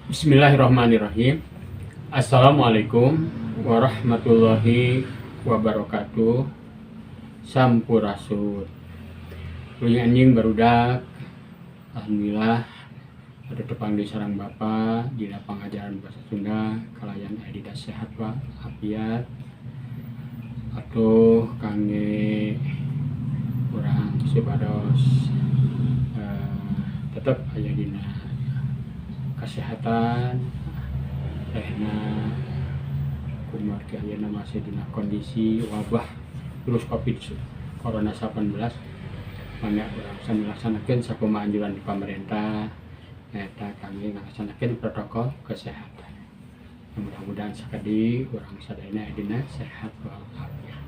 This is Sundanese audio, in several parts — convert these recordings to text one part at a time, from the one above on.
Bismillahirrahmanirrahim. Assalamualaikum warahmatullahi wabarakatuh. Sampurasun. Wilujeng enjing, barudak. Alhamdulillah pada tepang deui sareng Bapak dina pangajaran bahasa Sunda kalayan adida sehat walafiat. Atuh kangge urang supados tetep aya dina kesehatan tehna, kumargi ayeuna masih dina kondisi wabah virus Covid Corona 19, mangga urang sami laksanakeun sakumaha anjuran di pamarentah, nyaeta kangge ngalaksanakeun protokol kesehatan. Mudah-mudahan sakedik urang sadayana dina sehat walafiat.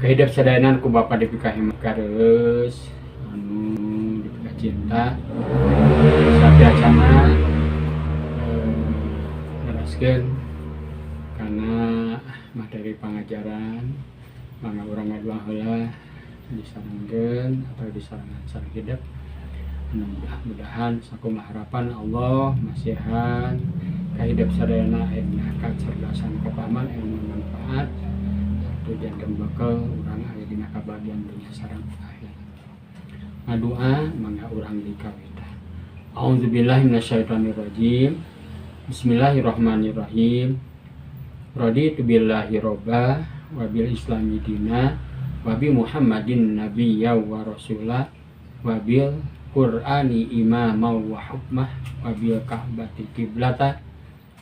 Kahidep sadayana ku Bapa dipikahimat kareus anu dipikacinta, sateuacana neraskeun kana materi pangajaran, mangga urang ngadua heula disarengkeun atau disarengan sareng hidep. Mudah-mudahan sakumaha harapan Allah masihan kahidep sadayana aya dina kacerdasan, kapahaman, ilmu manfaat atuh janten bekal urang aya dina kabahagiaan dunya sareng akhirat. Ngadua, mangga urang dikawitan. A'udzubillahi minasyaitonirrajim. Bismillahirrahmanirrahim. Raditu billahi robba wa bil islami dina wa bi Muhammadin nabiyya wa rasulah wa bil Qur'ani imama wa hukmah wa bil ka'bati kiblata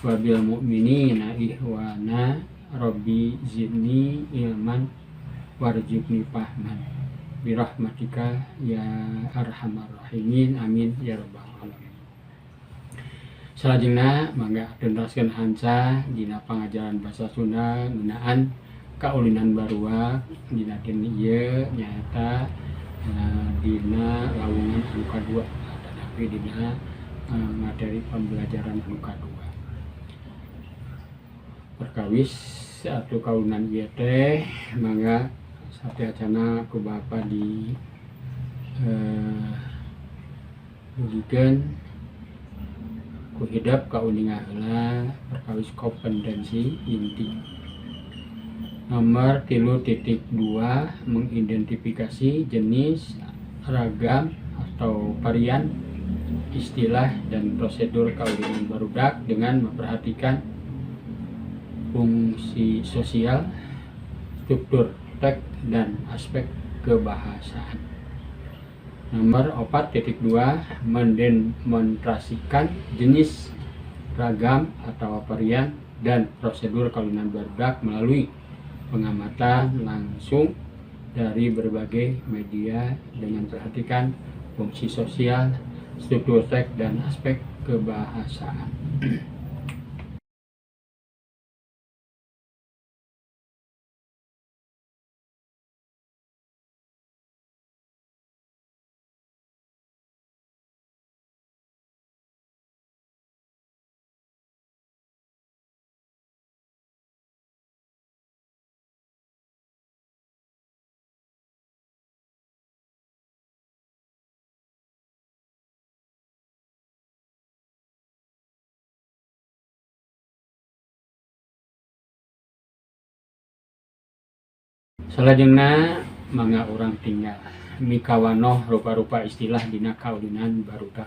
wa bil mu'minina ihwana. Rabbi zidni ilman warzuqni fahman birahmatika ya arhamar rahimin, amin ya rabbal alamin. Salajengna mangga tuntaskeun hanca dina pangajaran bahasa Sunda ngeunaan kaulinan baruak. Dina dinten ieu nyaeta dina lawungan anu kadua, tetapi dina materi pembelajaran anu kadua. Perkawis atau kaulinan ieu teh, mangga sateuacana ku Bapa di dugikeun ku hidep kauninga heula perkawis kompetensi inti. Nomor 3.2, mengidentifikasi jenis, ragam atau varian, istilah dan prosedur kaulinan barudak dengan memperhatikan fungsi sosial, struktur teks, dan aspek kebahasaan. Nomor 4.2, mendemonstrasikan jenis, ragam atau varian, dan prosedur kaulinan barudak melalui pengamatan langsung dari berbagai media dengan perhatikan fungsi sosial, struktur teks, dan aspek kebahasaan. Salajengna mangga urang tingal mikawanoh rupa-rupa istilah dina kaulinan barudak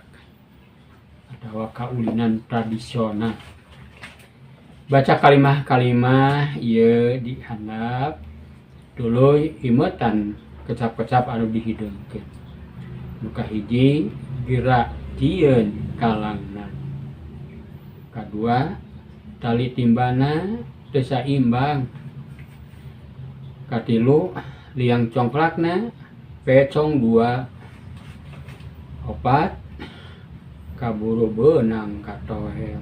atau kaulinan tradisional. Baca kalimah-kalimah ieu di handap, tuluy imetan kecap-kecap anu dihideungkeun. Nu kahiji, gerak jieun kalangna. Kadua, tali timbana teu saimbang. Katilu, liang congklakna pecong dua. Opat, kaburu beunang katohel.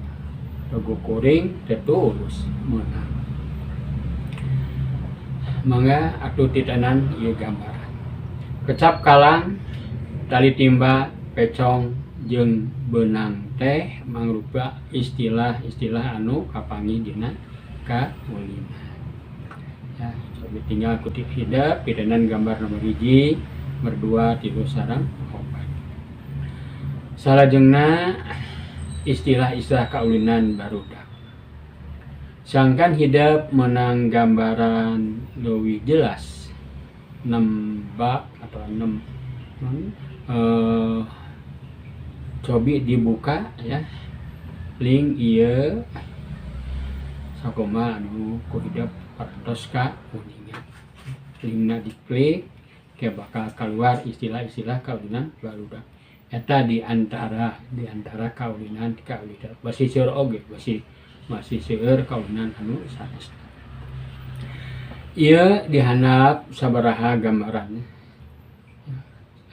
Regu kuring teu tulus meunang. Mangga atuh titenan ieu gambaran. Kecap kalang, tali timba, pecong jeung beunang teh mangrupa istilah-istilah anu kapanggih dina kaulinan. Ya, cobi tingal ku hidep pitenan gambar nomor 1, nomor 2, 3 sareng 4. Salajengna istilah-istilah kaulinan barudak. Sangkan hidep menang gambaran leuwih jelas nembak atau nem cobi dibuka ya link ieu sakoma anu ku hidep parantos ka uningan. Linkna diklik ke bakal keluar istilah-istilah kaulinan barudak. Eta di antara kaulinan kaulinan masih seueur oge masih seueur kaulinan anu sanes. Ieu dihandap sabaraha gambaran.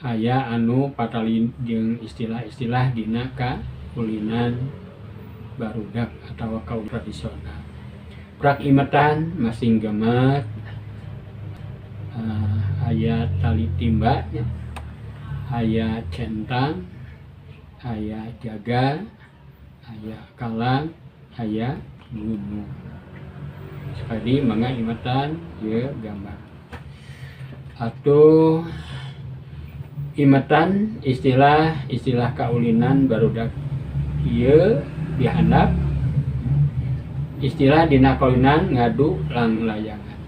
Aya anu patali jeung istilah-istilah dina kaulinan barudak atawa kaum tradisional. Prak imetan masing gemet, aya tali timba, aya centang, aya jaga, aya kalang, aya gunung. Sekali mangga imetan ieu gambar. Atuh imetan istilah-istilah kaulinan barudak ieu dihandap istilah dina kaulinan ngadu langlayangan.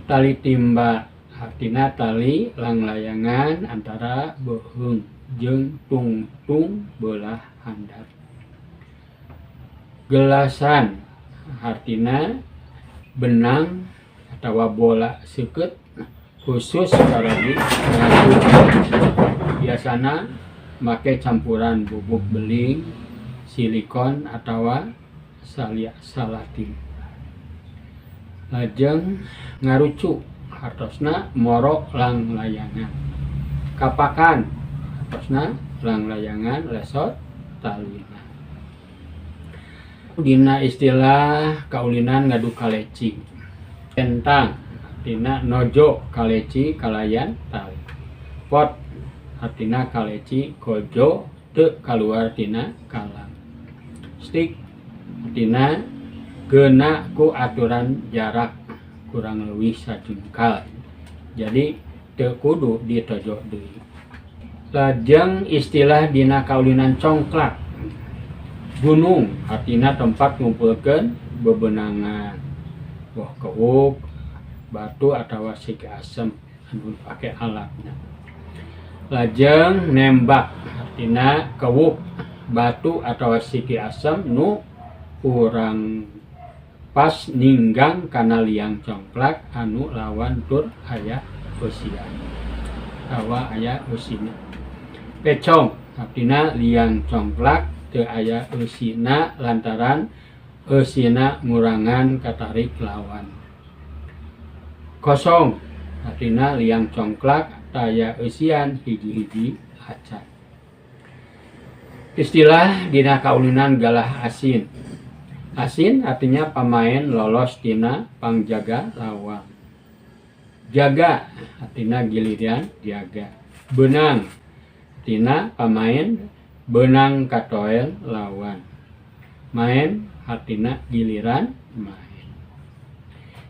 Tali timba artina tali langlayangan antara beuheung jeung tungtung beulah handap. Gelasan artina benang atawa bola seukeut khusus kalabi ngadu. Biasana make campuran bubuk beling, silikon atawa salatin. Lajeng ngarucu hartosna moro langlayangan. Kapakan hartosna langlayangan lesot talina. Dina istilah kaulinan ngadu kaleci. Centang artina nojo kaleci kalayan tali. Pot artina kaleci kojo teu kaluar tina kalang. Stik artina geuna ku aturan jarak kurang leuwih sajengkal. Jadi teu kudu ditojo deui. Lajeng istilah dina kaulinan congklak. Gunung artina tempat ngumpulkeun bebenangan. Boh kewuk, batu atawa siki asem anu dipake alatna. Lajeng nembak artina kewuk, batu atawa siki asem nu urang pas ninggang kana liang congklak anu lawan tur aya eusian. Atawa aya eusina. Pecong artina liang congklak teu aya eusina lantaran eusina ngurangan katarik lawan. Kosong artina liang congklak taya eusian hiji-hiji acan. Istilah dina kaulinan galah asin. Asin artinya pamain lolos tina pangjaga lawang. Jaga artinya giliran jaga. Benang artinya pamain benang katoel lawan. Main artinya giliran main.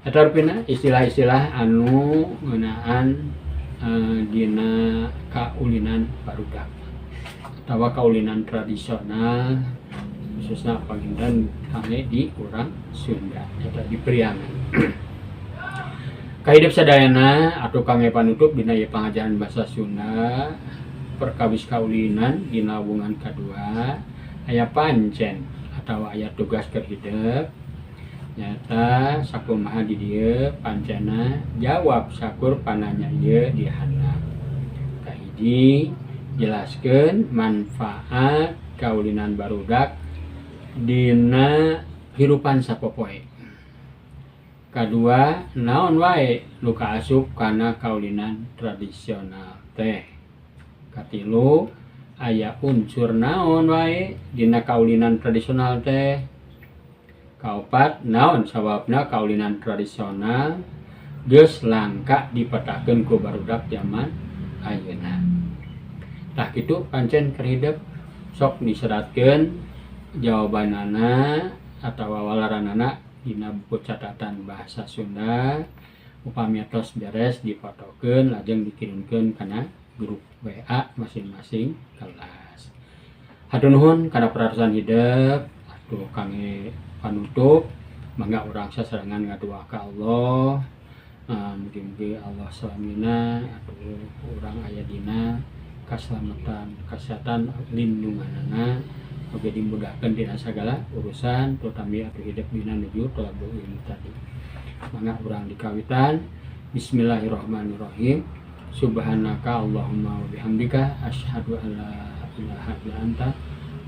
Eta rupina istilah-istilah anu ngeunaan dina kaulinan barudak atawa kaulinan tradisional khususnya panginten kangge di urang Sunda eta di Priangan. Kahidup sadayana atau kangge panutup dina ieu pangajaran bahasa Sunda perkawis kaulinan dina wungan kadua aya pancen atawa aya tugas keur hidep nyata sakumaha di dieu pancena jawab sakur pananya ieu di handap. Kahiji jelaskeun manfaat kaulinan barudak dina hirupan sapopoe. Kadua naon wae nu kaasup kana kaulinan tradisional teh. Katilu aya unsur naon wae dina kaulinan tradisional teh. Kaopat naon sababna kaulinan tradisional geus langka dipetakeun ku barudak zaman ayeuna. Tah kitu pancen keur hidep sok diseratkeun jawabanana atawa walaranana dina buku catatan bahasa Sunda. Upami tos beres dipotokeun lajeng dikirimkeun kana grup WA masing-masing kelas. Hatur nuhun kana perhatosan hidep. Atuh kangge panutup, mangga urang sasarengan ngadua ka Allah. Mugi-mugi Allah salamina atuh urang aya dina kaselamatan, kesehatan, lindunganana, oge dimudahkeun dina sagala urusan, terutama atuh hidep dina nuju thalabul ilmi tadi. Mangga urang dikawitan. Bismillahirrahmanirrahim. Subhanaka Allahumma wa bihamdika asyhadu an la ilaha illa anta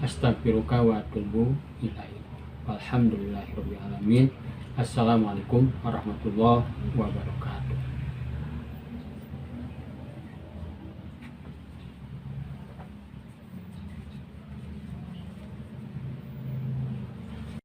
astaghfiruka wa atubu ilaik. Walhamdulillahirabbil alamin. Assalamualaikum warahmatullahi wabarakatuh.